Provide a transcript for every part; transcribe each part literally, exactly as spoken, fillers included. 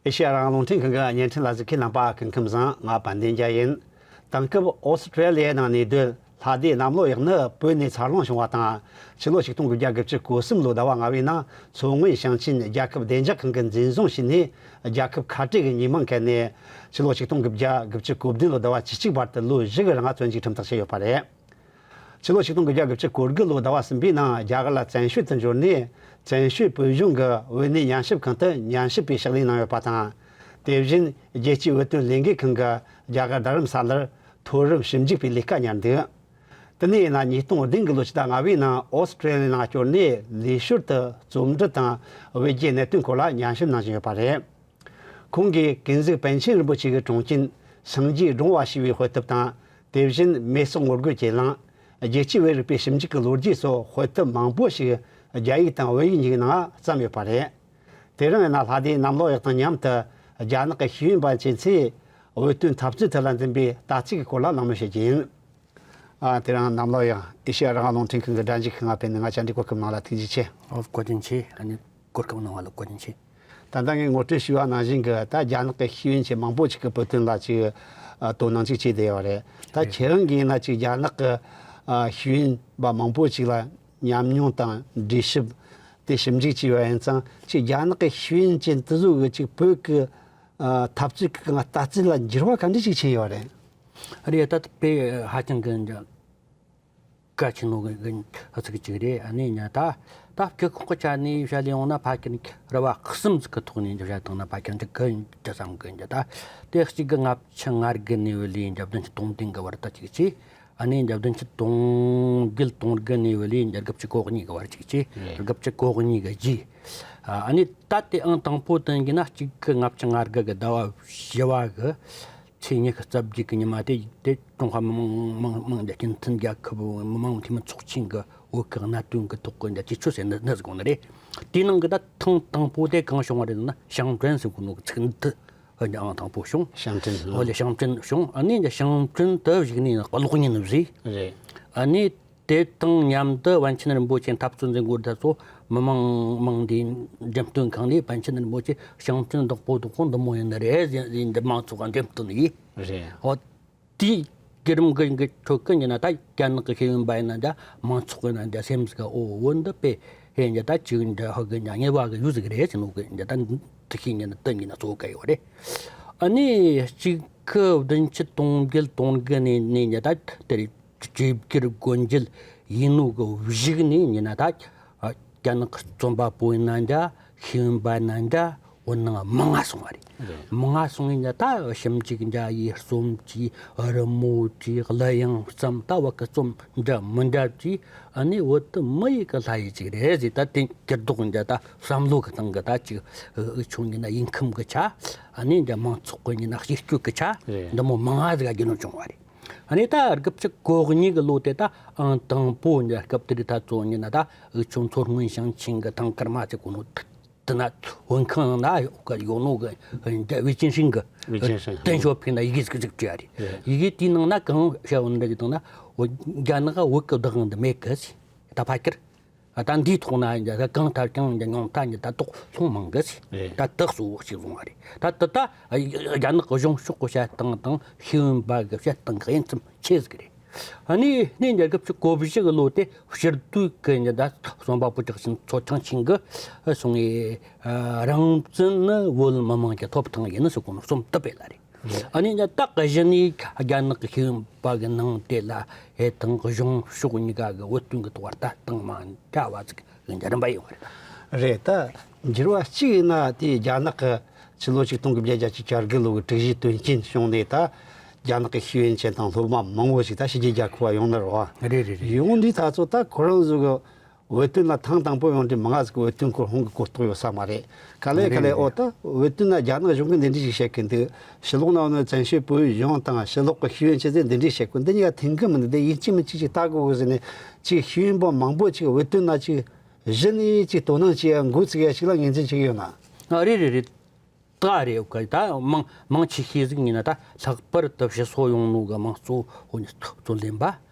ཨེ་ཤེ་ཡ་རང་དབང་རླུང་འཕྲིན་ཁང་གི་བརྙན་འཕྲིན་ལ་གཟིགས་མཁན་རྣམ་པ་སྐུ་ཁམས་བཟང་། ང་དཔལ་ལྡན་རྒྱལ་ཡིན། དེང་སྐབས་ཨོ་སི་ཀྲེ་ལི་ཡའི་ནང་གནས་སྡོད་ལྷ་སྡེ་གནམ་ལོ་ཡག་ནི་བོད་ནས་འཚར་ལོངས་བྱུང་བ་དང་། ཕྱི་ལོ་ཆིག་སྟོང་དགུ་བརྒྱ་དགུ་བཅུ་གོ་གསུམ་ལོའི་ཟླ་བ་ལྔ་པའི་ནང་མཚོ་སྔོན་ཞིང་ཆེན་རྒྱལ་ཁབ་བདེ་འཇགས་ཁང་གིས་འཛིན་བཟུང་བྱས་ནས། རྒྱལ་ཁབ་ཁ་བྲལ་གྱི་ཉེས་མིང་བཀལ་ནས། ཕྱི་ལོ་ཆིག་སྟོང་དགུ་བརྒྱ་དགུ་བཅུ་གོ་བདུན་ལོའི་ཟླ་བ་བཅུ་གཅིག་བར་དུ་ལོ་བཞི་གི་རིང་བཙོན་འཇུག་ཁྲིམས་ཐག་བཅད་ཡོད་པ་རེད། ཕྱི་ལོ་ཆིག་སྟོང་དགུ་བརྒྱ་དགུ་བཅུ་གོ་དགུ་ལོའི་ཟླ་བ་གསུམ་པའི་ནང་རྒྱ་གར་ལ་བཙན་བྱོལ་དུ་འབྱོར་ནས། བཙན་བྱོལ་བོད་གཞུང་གི་བོད་གནས་ཉམས་ཞིབ་ཁང་དུ་ཉམས་ཞིབ་པའི་ཕྱག་ལས་གནང་ཡོད་པ་དང་། དེ་བཞིན་རྒྱལ་སྤྱིའི་བོད་དོན་ལས་འགུལ་ཁང་གིས་རྒྱ་གར་རྡ་རམ་ས་ལར་མཐོ་རིམ་ཞིབ་འཇུག་པའི་ལས་ཀ་གཉེར་འདུག་དེ་ནས་ཡིན་ན་ཉིས་སྟོང་བདུན་གྱི་ལོའི་ཕྱི་ཟླ་ལྔ་པའི་ནང་ཨོ་སི་ཀྲེ་ལི་ཡའི་ནང་བསྐྱོད་ནས། ལས་ཞོར་དུ་རྩོམ་འབྲི་དང་བོད་རྒྱའི་གནད་དོན་སྐོར་ལ་ཉམས་ཞིབ་གནང་བཞིན་ཡོད་པ་རེད། ཁོང་གིས་ཀུན་གཟིགས་པཎ་ཆེན་རིན་པོ་ཆེ་གི་དྲུང་རྐྱེན་སངས་རྒྱས་སྒྲོལ་བ་ཞེས་པའི་དཔེ་དེབ་དང་། དེ་བཞིན་མེ་སོགས་ངོ་རྒོལ་གྱི་གླིང་། རྒྱལ་སྤྱིའི་བོད་རིག་པའི་ཞིབ་འཇུག་གི་ལོ་རྒྱུས་སོགས་དཔེ་དེབ་མང་པོ་ཞིག་རྒྱ་ཡིག་དང་བོད་ཡིག་གཉིས་ཀྱི་ནང་བརྩམས་ཡོད་པ་རེད། དེ་རིང་ཡིན་ན་ལྷ་སྡེ་གནམ་ལོ་ཡག་དང་མཉམ་དུ་རྒྱ་ནག་གི་ཤེས་ཡོན་པ་ཆེན་ཚོས་བོད་དོན་འཐབ་རྩོད་ཐད་ལ་འཛིན་པའི་དཀའ་ཚེགས་ཀྱི་སྐོར་ལ་གླེང་མོལ་བྱེད་རྒྱུ་ཡིན། ཨ། དེ་རིང་གནམ་ལོ་ཡག་ཨེ་ཤེ་ཡ་རང་དབང་རླུང་འཕྲིན་ཁང་གི་སྒྲ་འཇུག་ཁང་ང་ཕེབས་ནས་ང་བཅར་འདྲི་གོ་སྐབས་གནང་ལ་ཐུགས་རྗེ་ཆེ། ཨོ། བཀའ་དྲིན་ཆེ། ཨ་ནི་གོ་སྐབས་གནང་བ་ལ་བཀའ་དྲིན་ཆེ། ད་ལྟ་ངས་ངོ་སྤྲོད་ཞུས་པ་ནང་བཞིན་གྱི། ད་རྒྱ་ནག་གི་ཤེས་ཡོན་ཅན་མང་པོ་ཅིག་གིས་བོད་དོན་ལ་ཅིག་ཨ། དོ་སྣང་ཅིག་བྱས་བསྡད་ཡོད་རེད། ད་རེད། ཁྱེད་རང་གིས་ཡིན་ན་ཅིག་རྒྱ་ནག་གི་ཨ། ཤེས་ཡོན་པ་མང་པོ་ཅིག་ལ་ཉམས་མྱོང་དང་འགྲེལ་བཤད་དེ་ཞིབ་འཇུག་བྱས་པ་ཡིན་ཙང་། ཅིག་རྒྱ་ནག་གི་ཤེས་ཡོན་ཅན་དེ་ཚོ་གིས་ཅིག་བོད་ཀྱི་ཨ། འཐབ་རྩོད་ཀྱི་ལྟ་ཚུལ་ལ་འགྱུར་བ་ག་འདྲ་ཅིག་ཕྱིན་ཡོད་རེད། རེད། ད་དཔེ་ཧ་ཅང་གི་གལ་ཆེན་པོ་གི་གི་ཚིག་ཅིག་རེད། ཨ་ནི་ཉ་ད་ད་སྤྱི་ཁོག་གི་ཆ་ནས་བཤད་ལས་ཡོང་ན། ཕལ་ཆེར་རེ་བ་གསུམ་ཟིག་གི་ཐོག་ནས་བཤད་བཏང་ན། ཕལ་ཆེར་འདི་གི་འདི་བསམ་གི་འདི། ད་དེ་གཅིག་གི་ལྔ་བཅུ་ང་དགུ་ནས་བུད་ལས་འདི་བདུན་ཅུ་དོན་བདུན་གི་བར་དུ་གཅིག་བྱས། ཨ་ནི་འདི་བདུན་ཅུ་དོན་བརྒྱད་དོན་དགུ་ནས་བུད་ལས་འདི་དགུ་བཅུ་གོ་གཉིས་གི་བར་གཅིག་བྱས། རེད། དགུ་བཅུ་གོ་གཉིས་གི་རྗེས། ཨ་ནི་ད་དེ་ཨང་དང་པོ་དེ་ཡིན་ན་གཅིག་གི་ལྔ་བཅུ་ང་དགུ་གི་ཟླ་བ་བཞི་བ་གི་ཚེས་ཉི་ཤུ་རྩ་བརྒྱད་གི་ཉི་མ་དེ། དེ་ཀྲུང་ཧྭ་མི་དམངས་མི་དམངས་མི་དམངས་ཀྱི་སྤྱི་མཐུན་རྒྱལ་ཁབ་མི་དམངས་འཐུས་མི་ཚོགས་ཆེན་གྱི་བོད་ཀྱི་གནད་དོན་གྱི་ཐོག་གི་འདི་གྲོས་ཆོད་ཟེར་ནི་ཟིག་གོ་ནི་རེད། དེའི་ནང་གི་ད་ཐེངས་དང་པོ་དེ་གང་བྱུང་བ་རེད་ན། ཞིང་བྲན་ཟེར་གོ་ནོ་གི་ཚིག་འདི་ཨང་དང་པོ་བྱུང་། ཞིང་བྲན། འོ་ལེ། ཞིང་བྲན་བྱུང་། ཨ་ནི་འདི་ཞིང་བྲན་དུ་གཞིགས་ནས་གློག་བརྙན་བཟོས། རེད། ཨ་ནི་དེ་དང་མཉམ་དུ་པཎ་ཆེན་རིན་པོ་ཆེ་འཐབ་རྩོད་འཛིན་སྐོར་དེ་ཚོ་མི་དམངས་དམངས་འདུས་འགྲེམས་སྟོན་ཁང་ནས་པཎ་ཆེན་རིན་པོ་ཆེ་ཞིང་བྲན་བདག་པོ་བདག་པོ་འདི་མོ་ཡིན་ནི་རེད་ཟེར་ནས་འདི་མང་ཚོགས་ཀྱི་འགྲེམས་སྟོན་ཡིན། རེད། འོ། དེའི་བརྒྱུད་རིམ་གྱི་གི་ཁྲོད་ཀྱི་ཡིན་ན། ད་རྒྱ་ནག་གི་ཤེས་ཡོན་པ་ཡིན་ན་འདྲ། མང་ཚོགས་ཡིན་ན་འདྲ། སེམས་ཀྱི་འོ་བོ་འདི་དཔེ་ཧེ་འདྲ་ད་ཅིག་འདྲ་ཧོ་གི་འདྲ་ཉེ་བ་གི་ཡུལ་ཟིག་རེད་ཟེར་ནོ་གི་འདྲ། ད་དེ་ཤེས་ཉིན་དུ་ཉིན་གཙོ་བོ་ག་ཡོད་རེད། ཨ་ནི་གཅིག་གི་བདུན་ཅུ་དོན་བརྒྱད་དོན་དགུ་ནས་ནས་འདྲ། ད་དེར་བཅོས་བསྒྱུར་སྒོ་འབྱེད་ཡིན་ནོ་གི་གཞུག་ནས་ཡིན་ན། ད་རྒྱ་ནག་གི་རྩོམ་པ་པོ་ཡིན་ན་འདྲ། ཤེས་ཡོན་པ་ཡིན་ན་འདྲ། བོད་ནང་མང་ང་སོང་བ་རེད། རེད། མང་ང་སོང་ཡིན་ན་ད་ཞིབ་འཇུག་འདྲ་ཡེ། རྩོམ་གྱི་རི་མོ་གྱི་གླུ་དབྱངས་ཙམ། ད་བོད་ཀྱི་རྩོམ་འདྲ་མི་འདྲ་གྱི། ཨ་ནི་བོད་དུ་མི་ཡི་གི་ལྷ་ཡི་ཅིག་རེད་ཟེར། ད་དེ་འགྱུར་ལྡོག་འདྲ་ད་བསམ་བློ་གི་སྟེང་གི་ད་ཅིག་འུ་ཆུང་ཡིན་ན་ཡིན་ཁམས་གི་ཆ། ཨ་ནི་འདྲ་མང་ཚོགས་གི་ཡིན་ན་ཤེས་སྤྱོད་གི་ཆ། རེད། འདི་མོ་མང་ང་ཟིག་རྒྱུ་ནོར་བྱུང་བ་རེད། ཨ་ནི་ད་དགུ་བཅུ་གོ་གཉིས་གི་ལོ་དེ་ད་ཨང་དང་པོ་འདྲ་སྐབས་དེ་རིང་ད་གཙོ་བོ་ཡིན་ན། ད་འུ་ཆུང་མཚོ་སྔོན་ཞིང་ཆེན་གི་ཐང་དཀར་མ་ཟེར་གོ་ནོ། དེ་ན་བོད་ཁང་ན་ཡོད་ནོ་གི་ཝེ་ཅིན་ཧྲིན་གི། ཝེ་ཅིན་ཧྲིན། བསྟན་ཞོ་ཕིང་ན་ཡི་གེ་ཟིག་ཟིག་བྲིས་ཡ་རེད། རེད། ཡི་གེ་དེའི་ནང་ན་གང་བཤད་ཡོད་འདྲ་གི་དང་ན། འོ། རྒྱ་ནག་བོད་ཀྱི་བདག་དབང་འདི་མེད་གི་ཟེར། ད་ཕ་ཁྱེར། ད་འདིའི་ཐོག་ན་གང་ཐར་ཀྱང་ཉུང་མཐའ་ཉི་ད་དོགས་སློང་མང་གི་ཟེར། རེད། ད་དག་གཙོ་བོ་ཞིག་བཟུང་བ་རེད། ད་དེ་ད་རྒྱ་ནག་གི་གཞུང་ཕྱོགས་ཀྱི་བཤད་སྟངས་དང་ཤེས་ཡོན་པ་གི་བཤད་སྟངས་གི་དབྱེ་མཚམས་ཆེ་ཟིག་རེད། ཨ་ནི་སྔོན་རྒྱལ་ཁབ་ཀྱི་གོ་བཞི་གི་ལོ་དེ་ཕྱིར་སྡོད་ཀྱི་ཉི་ད་རྩོམ་པ་པོ་ཅག་ཅིང་མཚོ་ཐང་ཆིང་གི་གསུང་ངེ་རང་བཙན་ནི་བོད་མི་མང་གི་ཐོབ་ཐང་ཡིན་ཟེར་གོ་ནོ་རྩོམ་དེ་སྤེལ་ལ་རེད། ཨ་ནི་ཉི་ད་གཞི་ནས་རྒྱ་ནག་གི་ཤེས་ཡོན་པ་གི་ནང་དེ་ལ་ཧེ་དང་གཞུང་ཕྱོགས་གཉིས་ཀ་གི་བོད་དོན་གི་ཐོག་ལྟ་སྟངས་མ་འདྲ་བ་ཟིག་གི་འགྱུར་རིམ་པ་ཡོང་བ་རེད། རེད། ད་འགྱུར་བ་གཅིག་ཡིན་ན། དེ་རྒྱ་ནག་གི་ཕྱི་ལོ་ཆིག་སྟོང་དགུ་བརྒྱ་བརྒྱད་ཅུ་གྱ་དགུ་ལོ་གི་དྲུག་བཞིའི་དོན་རྐྱེན་བྱུང་ནས། ད་རྒྱ་ནག་གི་ཤེས་ཡོན་ཅན་དང་སློབ་མ་མང་བོ་ཞིག་ད་ཕྱི་རྒྱལ་རྒྱལ་ཁབ་བ་ཡོང་ནི་རེད་བ། རེད་རེད་རེད། ཡོང་དུས་ད་ཚོ་ད་ཁོ་རང་ཚོ་གི་བོད་དོན་ལ་ཐེངས་དང་པོ་ཡོང་དུས་མི་ང་ཟིག་གི་བོད་དོན་སྐོར་ཧོང་གི་གོ་རྟོགས་ཡོད་ས་མ་རེད། ག་ལེ་ག་ལེ། རེད་རེད། ཨོ། ད་བོད་དོན་ལ་རྒྱ་ནག་གཞུང་གིས་འདི་འདྲ་ཞིག་བཤད་གི་འདུག་ཕྱི་ལོགས་ན་ཡོད་ནོ་བཙན་བྱོལ་བོད་གཞུང་དང་ཕྱི་ལོགས་གི་ཤེས་ཡོན་ཅན་ཚོས་འདི་འདྲ་བཤད་གི། འདི་གཉིས་ཀ་མཐུན་གི་མི་འདུག་འདི་ཡིན་གཅིག་མིན་གཅིག་ཅིག་ལྟ་དགོས་གི་ཟེར་ནས། ཅིག་ཤེས་ཡོན་པ་མང་པོ་ཅིག་བོད་དོན་ལ་ཅིག་གཞི་ནས་ཅིག་དོ་སྣང་བྱེད་ཡ་འགོ་ཚུགས་ཡ་ཞིག་ལ་ངོས་འཛིན་བྱེད་གི་ཡོད་ན། ཨ། རེད་རེད་རེད། ད་རེད། ད་མང་མང་ཆེ་ཤོས་ཟིག་ཡིན་ན་ད་ལྷག་པར་དུ་ཕྱི་སོ་ཡོང་ནོ་གི་དམངས་གཙོ་འོ་ནི་གཙོ་ལེན་པ།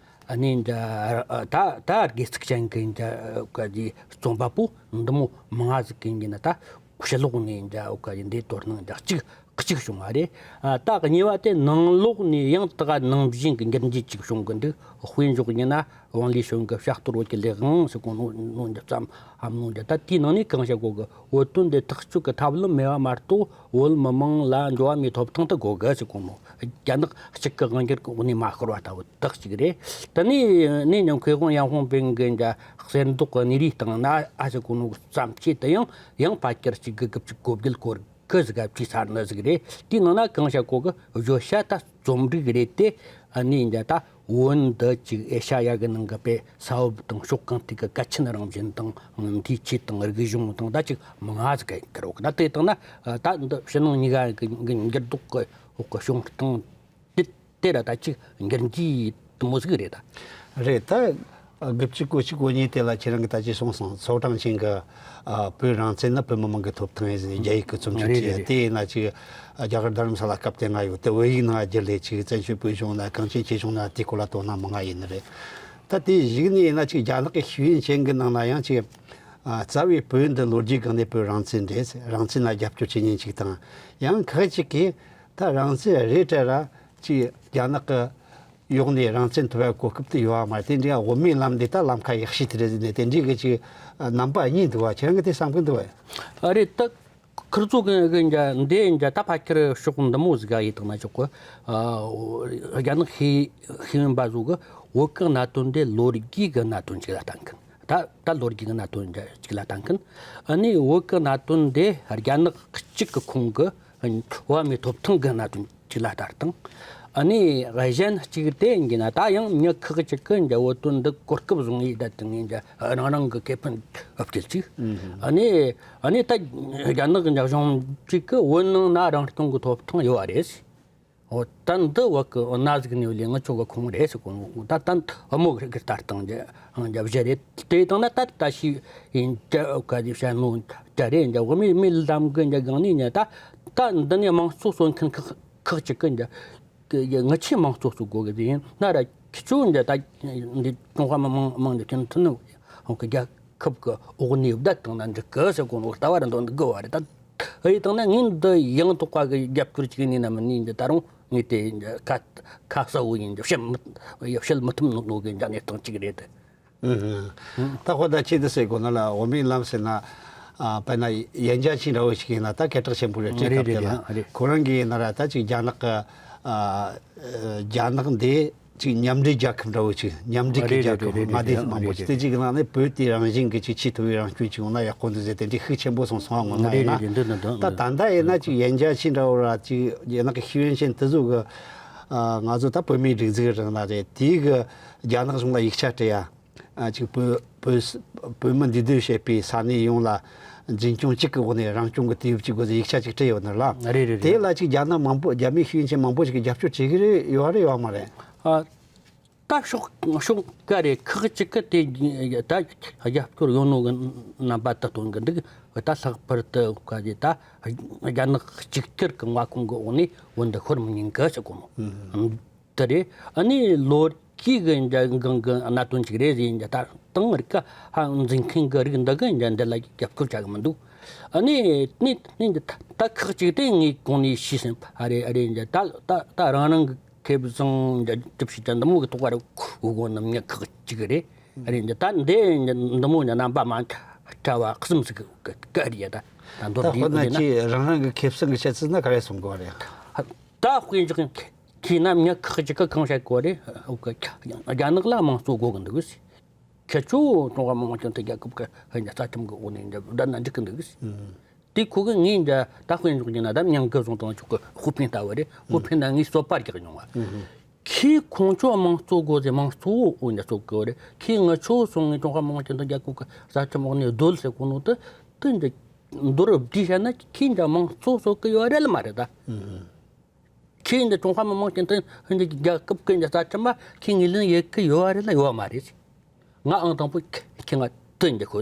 ཨ་ནི་འདྲ་ད་ད་དགེ་ཚུལ་ཅན་གི་འདྲ་གི་རྩོམ་པ་པོ་འདི་མོ་མང་ང་ཟིག་གི་ཡིན་ན། ད་ ཕྱི་ལོགས་ནས་འདྲ་འོ་ག་ཡིན་དེ་དོ་སྣང་འདྲ་གཅིག་གཅིག་བྱུང་བ་རེད། ཨ། ད་གཉིས་པ་དེ་ནང་ལོགས་ནས་ཡང་ད་ག་ནང་བཞིན་གྱི་འགྱུར་འགྱུར་གཅིག་བྱུང་གི་འདུག་དཔེ་འཇོག་ཡིན་ན་ཝང་ལི་ཞོན་གྱི་བྱ་གཏོར་བོད་ཀྱི་ལས་དབང་ཟེར་གོ་ནོ་ནོ་འདི་ཙམ་ཨམ་ནོ་འདི། ད་དེའི་ནང་ནས་གང་བྱ་དགོས་གི། བོད་དོན་འདི་ཐག་གཅོད་ཀྱི་ཐབས་ལམ་མེད་པ་མ་གཏོགས་བོད་མི་མང་ལ་འགྲོ་བ་མིའི་ཐོབ་ཐང་དེ་དགོས་གི་ཟེར་གོ་ནོ། རྒྱ་ནག་གཅིག་གི་དབང་སྒྱུར་གྱི་འོག་ནས་མ་ཤོར་བ་ལྟ་བུ་དག་ཅིག་རེད། དེ་ནས་ནས་ཉམས་མཁས་དབང་ཡང་ཧོང་པིན་གྱི་འདྲ་གསེར་མདོག་གི་གནས་རིའི་སྟེང་ན་ཨ་ཟེར་གོ་ནོ་ཙམ་ཆེད་དུ་ཡང་ཡང་ཕལ་ཆེར་གཅིག་གི་དགུ་བཅུ་གོ་བརྒྱད་སྐོར་གི་ཟིག་ག་བྲིས་ཚར་ནི་ཟིག་རེད། དེའི་ནང་ན་གང་བྱ་གོ་གི་བརྗོད་བྱ་ད་རྩོམ་རིག་རེད་དེ། ཨ་ནི་འདྲ་ད་བོད་འདི་ཅིག་ཨེ་ཤ་ཡ་གི་ནང་གི་པའི་ས་བབ་དང་ཕྱོགས་གང་ཐད་ཀྱི་གལ་ཆེན་རང་བཞིན་དང་འདིའི་ཆེད་དང་རིག་གཞུང་དང་ད་ཅིག་མང་ང་ཟིག་གི་ཁེར་རོ་གི། ད་དེ་དང་ན་ད་འདི་ཕྱི་ནང་གཉིས་ཀ་གི་འགྱུར་ལྡོག་གི་འོག་གི་བྱུང་སྟངས་དེ་དེ་ར་ད་ཅིག་འགྱུར་འགྱུར་དུ་མོ་ཟིག་རེད་ད། རེད་ད། དགུ་བཅུ་གོ་གཅིག་གོ་གཉིས་དེ་ལ་ཁྱེད་རང་གིས་ད་ཅི་གསུངས་སོང་། ཚོགས་དྲང་ཆེན་གྱི་ཨ་བོད་རང་བཙན་ནི་བོད་མི་མང་གི་ཐོབ་ཐང་ཡིན་ཟེར་རྒྱ་ཡིག་གི་རྩོམ་ཆོས་རེད་རེད་བྲིས། རེད། དེ་ཡིན་ན་ཅིག་རྒྱ་གར་རྡ་རམ་ས་ལ་སྐབས་དེ་སྔ་ཡོད་དེ་བོད་ཡིག་ནང་བསྒྱུར་ལས་ཅིག་བཙན་བྱོལ་བོད་གཞུང་ལ་གངས་ཅན་ཆོས་གཞུང་ན་དེའི་སྐོར་ལ་དོ་སྣང་མང་ང་ཡིན་ནི་རེད། ད་དེ་གཞིགས་ནས་ཡིན་ན་ཅིག་རྒྱ་ནག་གི་ཤེས་ཡོན་ཅན་གྱི་ནང་ན་ཡང་ཅིག་ཨ་རྩ་བའི་བོད་འདི་ལོ་རྒྱུས་སྒང་ནས་བོད་རང་བཙན་རེད། རང་བཙན་ལ་རྒྱབ་སྐྱོར་བྱེད་མཁན་ཅིག་དང་། ཡང་ཁག་ཅིག་གིས་ད་རང་བཙན་རེད་དྲ་ར་ཅིག་རྒྱ་ནག་གི་ཡོག་ནས་རང་བཙན་ཐོབ་པའི་གོ་སྐབས་དེ་ཡོད་བ་མ་རེད། དེ་འདྲའི་དབུ་མའི་ལམ་འདི་ད་ལམ་ཁ་ཡག་ཤོས་དེ་རེད་ཟེར་ནས་དེ་འདྲའི་གི་ཅིག་རྣམ་པ་གཉིས་འདུག་བ། ཁྱེད་རང་གི་དེ་བསམ་གི་འདུག་བ། ཨ་རེད་ད། ཁིར་ཚོ་གི་གི་འཇའ་འདི་འཇའ་ད་ཕ་ཁྱེར་ཕྱོགས་འདི་མོ་ཟིག་ག་ཡིད་དང་ན་ཆོག་གི། ཨ། རྒྱ་ནག་ཤེས་ཤེས་ཡོན་པ་ཚོ་གི་བོད་གི་གནད་དོན་དེ་ལོ་རྒྱུས་གི་གནད་དོན་ཅིག་ལ་བལྟ་མཁན། ད་ད་ལོ་རྒྱུས་གི་གནད་དོན་འཇའ་ཅིག་ལ་བལྟ་མཁན། ཨ་ནི་བོད་གི་གནད་དོན་དེ་རྒྱ་ནག་གཅིག་གི་ཁོངས་གི་འོ་བ་མའི་ཐོབ་ཐང་གི་གནད་དོན་ཅིག་ལ་ལྟ་སྟངས། ཨ་ནི་གཞན་གཅིག་དེ་ཡིན་ན་ད་ཡང་མྱི་ཁག་ཅིག་གི་འཇའ་བོད་དོན་འདི་གོ་སྐབས་བཟུང་ཡིས་ད་དེ་ངས་འཇའ་རང་རང་གི་ཁེ་ཕན་སྤྱད་ཅིག་ཨ་ནི་ཨ་ནི་ད་རྒྱ་ནག་གི་འཇའ་གཞུང་གཅིག་གི་བོད་ནང་ན་རང་སྐྱོང་གི་ཐོབ་ཐང་ཡོད་བ་རེད། འོ་ད་འདི་བོད་གི་ན་ཟིག་ནས་ལས་ང་ཆོ་གི་ཁོངས་རེད་ཟེར་གོ་ནོ། ད་ད་འདི་བུ་མོ་གི་ལྟ་སྟངས་འཇའ་འཇའ་བཞི་རེད། དེ་དང་ན་ད་ད་ཤི་ཡིན་འཇའ་ག་ཅི་བྱ་ནོ་འཇའ་རེད། འཇའ་བོད་མི་མི་ལམ་གི་འཇའ་གང་ནས་ཉ་ད་ད་འདི་ནས་དམངས་གཙོ་གསོལ་མཁན་ཁག་ཁག་ཅིག་གི་འཇའ་གི་ཡ་ང་ཆོས་དམངས་གཙོ་གསོལ་དགོས་གི་ཟེར་ཡིན་ན་ར་ཁྱི་ཆོ་འཇའ་ད་འདི་ཀྲུང་ཧྭ་མི་དམངས་དམངས་འཇའ་ཁྱོད་ཐུན་ནོ་ཧོང་གི་རྒྱལ་ཁབ་གི་འོག་ནས་བསྡད་བཏང་ན་འགྲིག་གི་ཟེར་གོ་ནོ་ལྟ་བ་ར་འདོན་གི་བ་རེད་ད། ཨེ་དང་ན་ངས་འདི་ཡང་དོག་པ་གི་རྒྱབ་སྐྱོར་ཅིག་ནས་ན་མི་ནི་འདི་ད་རུང་ངས་དེ་ཁ་ཁ་གསལ་བོ་ཡིན་འདི་བཤད་མི་བཤད་མི་ཐུབ་ནོ་ནོ་གི་འཇའ་གནས་སྟངས་ཅིག་རེད། ཨུ་ཧུ། ད་ཁོ་ད་ཅི་འདི་ཟེར་དགོས་ན་ལ་འོ་མའི་ལམ་ཟེར་ན། ཨ་དཔེར་ན་ཡན་ཅ་ཆིན་འདྲ་བོ་ཞིག་ཡིན་ན་ད་སྐད་གྲགས་ཆེན་པོ་རེད། བྲིས་རེད་སྐབས་དེ་རེད་ལ་རེད། ཁོ་རང་གིས་ཡིན་ན་ར་ད་ཅིག་རྒྱ་ནག་གི་ཨ་རྒྱ་ནག་འདི་ཅིག་མཉམ་འབྲེལ་རྒྱལ་ཁབ་འདྲ་བོ་ཅིག་མཉམ་འབྲེལ་གྱི་རེད་རྒྱལ་ཁབ་རེད་མངའ་སྡེ་རེད་མང་པོ་ཅིག་རེད། དེ་ཅིག་ནང་ནས་བོད་དེ་རང་བཞིན་གྱི་ཅིག་ཆེས་མཐོ་བའི་རང་སྐྱོང་ཅིག་ཡོང་ན་ཡག་པོ་འདུག་ཟེར་དེ་འདྲའི་ཤུགས་ཆེན་པོ་སོང་སོང་བ་ངོ་མ་ཡིན་ན། རེད་རེད་འདི་འདི་འདི་ད་ད་ལྟ་ཡིན་ན་ཅིག་ཡན་ཅ་ཆིན་འདྲ་བོ་ར་ཅིག་ཡན་ནག་གི་ཤེས་ཡོན་ཅན་དེ་ཚོ་གི་ཨ་ང་ཚོ་ད་བོད་མིའི་སྒྲིག་འཛུགས་རང་ན་རེད། དེའི་གི་རྒྱ་ནག་གཞུང་ལ་ཡིག་ཆ་སྤྲད་ཡ། ཨ་ཅིག་བོད་བོད་བོད་མི་འདུས་སྡོད་བྱེད་པའི་ས་གནས་ཡོངས་ལ་འཛིན་སྐྱོང་གཅིག་གི་འོག་ནས་རང་སྐྱོང་གི་དུས་བབ་ཅིག་དགོས་ཟེར་ཡིག་ཆ་ཅིག་སྤྲད་ཡོད་ནི་ལ། རེད་རེད་དེ་རེད། ལ་ཅིག་རྒྱ་ནག་མང་པོ་རྒྱ་མིའི་ཤེས་ཡོན་ཅན་མང་པོ་ཞིག་གིས་རྒྱབ་སྐྱོར་བྱེད་ཀྱི་རེད་ཡོད་རེད་ཡོད་མ་རེད། ཨ་ད་ཕྱོགས་ཕྱོགས་ག་རེ་ཁག་ཅིག་གི་དེ་ད་རྒྱབ་སྐྱོར་ཡོད་ནོ་གི་རྣམ་པ་དུ་སྟོན་གི་འདུག་ད་ལྷག་པར་དུ་ག་རེ་ད་རྒྱ་ནག་གཅིག་གྱུར་གི་མངའ་ཁོངས་གི་འོག་ནས་བོད་འདི་ཤོར་མི་ཉན་གི་ཟེར་གོ་ནོ། དེ་རེད། ཨ་ནི་ལོ་རྒྱུས་ཀྱི་འཇའ་གང་གི་གནད་དོན་ཅིག་རེད་ཟེར་འཇའ་ད་དང་རིག་ག་ཧ་འཛིན་མཁན་གྱི་རིགས་འདི་གི་འཇའ་འདི་ལ་རྒྱབ་སྐྱོར་བྱ་གི་མི་འདུག་ཨ་ནི་ནི་ནི་འཇའ་ད་ཁག་ཅིག་དེ་ངས་གོང་ནས་ཤེས་ཟིན་ཨ་རེ་ཨ་རེ་འཇའ་ད་ད་ད་རང་རང་གི་ཁེ་བཟང་འཇའ་གྲུབ་ཤིག་ཅན་འདི་མོ་གི་ཐོག་ག་རེ་གོ་གོ་ནམ་ཉག་ཁག་ཅིག་རེད། ཨ་རེ་འཇའ་ད་འདི་འཇའ་འདི་མོ་འཇའ་རྣམ་པ་མ་ཁྲ་བ་གསུམ་ཟིག་གི་གི་རེད་ད། ད་མདོར་ད་དཔེར་ན་བསྡུས་ན་ཁྱེད་རང་རང་གི་ཁེ་བཟང་གི་བཤད་ཚུལ་ན་ག་རེ་གསུང་གི་བ་རེད། ད་དཔེ་འཇོག་ཁྱེད་རྣམས་ཉག་ཁག་ཅིག་གི་གང་བཤད་གོ་རེད། རྒྱ་ནག་ལ་དམངས་གཙོ་དགོས་གི་འདུག་ཁྱེད་ཚོ་ཀྲུང་ཧྭ་མི་དམངས་སྤྱི་མཐུན་རྒྱལ་ཁབ་ཀྱི་ཧན་རྩ་ཁྲིམས་ཀྱི་འོག་ནས་བསྡད་ན་འགྲིག་གི་འདུག་དེ་ཁོ་གི་ངས་འདྲ་ད་དཔེ་འཇོག་རྒྱུ་ན་ད་མྱང་གི་བཟུང་དང་ཆོག་གི་ཧུའུ་ཕིན་ལྟ་བུ་རེད། ཧུའུ་ཕིན་ན་ངས་སོ་པ་རྒྱག་མྱོང་བ། ཁྱེད་ཁོང་ཚོ་དམངས་གཙོ་དགོས་ཟེར་དམངས་གཙོ་འོ་འདྲ་གསུང་གི་རེད། ཁྱེད་ང་ཚོ་སོང་ངས་ཀྲུང་ཧྭ་མི་དམངས་སྤྱི་མཐུན་རྒྱལ་ཁབ་ཀྱི་རྩ་ཁྲིམས་འོག་ནས་སྡོད་ཟེར་གོ་ནོ་དེ་དེ་འདྲ་མདོར་བསྡུས་བཤད་ན་ཁྱེད་འདྲ་དམངས་གཙོ་བཟོ་གི་ཡོད་རེད་ལ་མ་རེད་ད། ཁྱེད་འདི་ཀྲུང་ཧྭ་མི་དམངས་སྤྱི་མཐུན་རྒྱལ་ཁབ་ཀྱི་འདི་རྩ་ཁྲིམས་མ་ཁྱེད་ངོས་ལེན་ཡེད་གི་ཡོད་རེད་ལ་ཡོད་མ་རེད། ང་ཨང་དང་པོ་ཁྱེད་ང་དུ་འདི་ཁོ་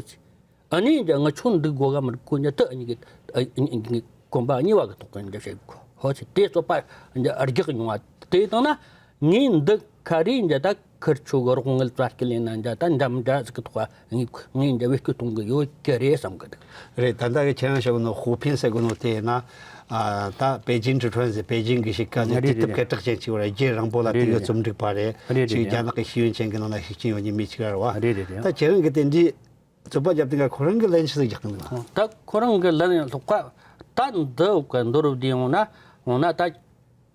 ཨ་ནི་འདི་ང་ཆོ་འདི་དགོས་ག་མི་དགོས་འདི་དུ་ཨ་ནི་གི་གོམ་པ་གཉིས་བ་གི་ཐོག་གི་འདི་བཤད་ཧོ་ཆེ་དེ་སོ་པ་འདི་རྒྱག་མྱོང་བ་དེ་དང་ན། ངས་འདི་ག་རེ་འདྲ་ད་ཁིར་ཆོ་གི་རོགས་དངུལ་རྩ་སྐྱེལ་ཡིན་ན་འདྲ་ད་འདྲ་མི་འདྲ་ཟིག་གི་ཐོག་ངས་ངས་འདྲ་བེད་སྤྱོད་གཏོང་གི་ཡོད་ཀྱི་རེད་བསམ་གི་འདུག་རེད། ད་ལྟ་གི་ཁྱེད་རང་བཤད་གི་ནོ་ཧུའུ་ཕིན་ཟེར་གི་ནོ་དེ་ཡིན་ན། ཨ། ད་པེ་ཅིན་ཀྲི་ཁྲོན་ཟེར་པེ་ཅིན་གི་གཤིས་ཀ་ནས་རེད་དུས་དེབ་རེད་སྐད་གྲགས་ཅན་ཅིག་ཡོད་རེད། རྒྱུན་རིང་པོ་ལ་རེད་དེ་གི་རེད་རྩོམ་སྒྲིག་པ་རེད། རེད་ཅིག་རེད་རྒྱ་ནག་གི་ཤེས་ཡོན་ཅན་གི་ནང་ན་ཤུགས་རྐྱེན་ཡོད་མཁན་མི་ཅིག་རེད་བ། རེད་རེད་རེད། ད་ཁྱེད་རང་གི་དེ་འདྲའི་རྩོད་པ་རྒྱབ་དུས་ཀ་ཁོ་རང་གི་ལན་ཅི་ཟིག་རྒྱག་གི་འདུག་ད་ཁོ་རང་གི་ལན་ཡང་ལྷག་པ་ད་འདི་འོག་གི་མདོར་བསྡུས་ཡོང་ན་འོང་ན་ད་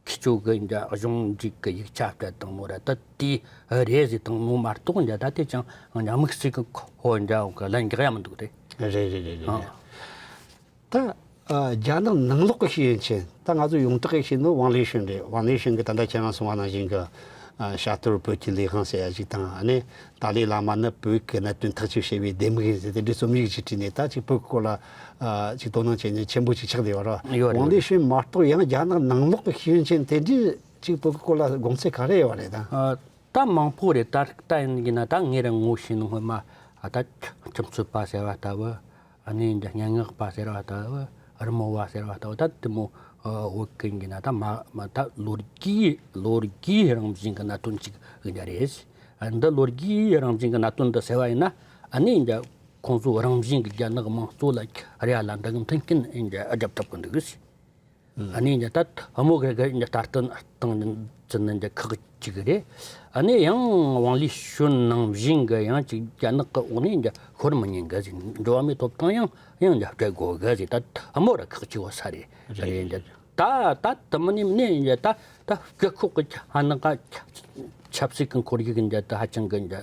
ཁི་ཆོ་གི་འདྲ་གཞུང་འབྲེལ་གི་ཡིག་ཆ་སྤྲད་བཏང་ནོ་ར་ད་དེ་རེད་ཟེར་བཏང་ནོ་མ་གཏོགས་འདྲ་ད་དེ་ཅང་དམིགས་བསལ་གི་ཁོ་འདྲ་འོག་གི་ལན་རྒྱག་ཡ་མི་འདུག་དེ། རེད་རེད་རེད་རེད། ཨ། རེད། ད་ཨ། རྒྱ་ནག་ནང་ལོགས་ཀྱི་ཤེས་ཡོན་ཅན། ད་ང་ཚོ་ཡོངས་གྲགས་ཀྱི་ཤེས་ནོ་ཝང་ལི་ཞུན་རེད། ཝང་ལི་ཞུན་གྱིས་ད་ལྟ་ཁྱེད་རང་གསུངས་པ་ནང་བཞིན་གྱི་ཨ། ཤར་ཏུར་བོད་ཀྱི་ལས་ཁང་ཟེར་ཡ་ཞིག་དང་། ཨ་ནི་ཏཱ་ལའི་བླ་མ་ནི་བོད་ཀྱི་གནད་དོན་ཐག་གཅོད་བྱེད་པའི་ལྡེ་མིག་ཡིན་ཟེར་དེ་འདྲའི་རྩོམ་ཡིག་ཅིག་བྲིས་ནས་ད་ཅིག་བོད་ཀྱི་སྐོར་ལ་ཨ། ཅིག་དོ་སྣང་བྱེད་མཁན་ཆེན་པོ་ཅིག་ཆགས་བསྡད་ཡོད་རེད། ཡོད་རེད། ཝང་ལི་ཞུན་མ་གཏོགས་ཡང་རྒྱ་ནག་ནང་ལོགས་ཀྱི་ཤེས་ཡོན་ཅན་དེ་འདྲའི་ཅིག་བོད་ཀྱི་སྐོར་ལ་དགོངས་ཚུལ་ག་རེ་ཡོད་རེད་ད། ཨ། ད་མང་པོ་རེད། ད་ད་ཡིན་ན་ད་ངས་རང་ངོ་ཤེས་ནོ་སྔོན་མ་ཨ། ད་ཁྱིམ་རྩོད་པ་ཟེར་བ་ལྟ་བུ། ཨ་ནི་འདི་སྙན་ངག་པ་ཟེར་བ་ལྟ་བུ། རི་མོ་བ་ཟེར་བ་ལྟ་བུ་ད་དེ་མོ་བོད་ཀྱི་ཡིན་ན་ད་མ་མ་ད་ལོ་རྒྱུས་ལོ་རྒྱུས་རང་བཞིན་གྱི་གནད་དོན་ཅིག་ཡིན་རྒྱུ་རེད། ཨ། འདི་ལོ་རྒྱུས་རང་བཞིན་གྱི་གནད་དོན་འདི་ཟེར་བ་ཡིན་ན་ཨ་ནི་འདི་ཁོང་ཚོ་རང་བཞིན་གྱི་རྒྱ་ནག་དམངས་གཙོ་ལ་རེ་བ་ལ་འདི་གི་མཐུན་རྐྱེན་འདི་རྒྱབ་ཐུབ་ཀྱི་འདུག་ཨ་ནི་འདི་ད་དམོ་གི་གི་འདི་ལྟ་སྟངས་ཅི་ནི་འདི་ཁག་ཅིག་རེད། ཨ་ནི་ཡང་ཝང་ལི་ཞུན་ནང་བཞིན་གི་ཡང་ཅིག་རྒྱ་ནག་གི་འོག་ནས་འདི་ཤོར་མི་ཉན་གི་ཟིག་འགྲོ་བ་མིའི་ཐོབ་ཐང་ཡང་ཡང་འདི་སྤྲད་དགོས་གི་ཟིག་ད་དམོ་ར་ཁག་ཅིག་བ་ས་རེད། རེད། རེད་འདི་ད་ད་དུ་མི་ནི་མི་ནི་འདི་ད་ད་རྒྱལ་ཁོག་གི་ཨ་ནི་ཀ་ཆབ་སྲིད་ཀྱི་ཁོར་ཡུག་འདི་ད་ཧ་ཅང་གི་འདི་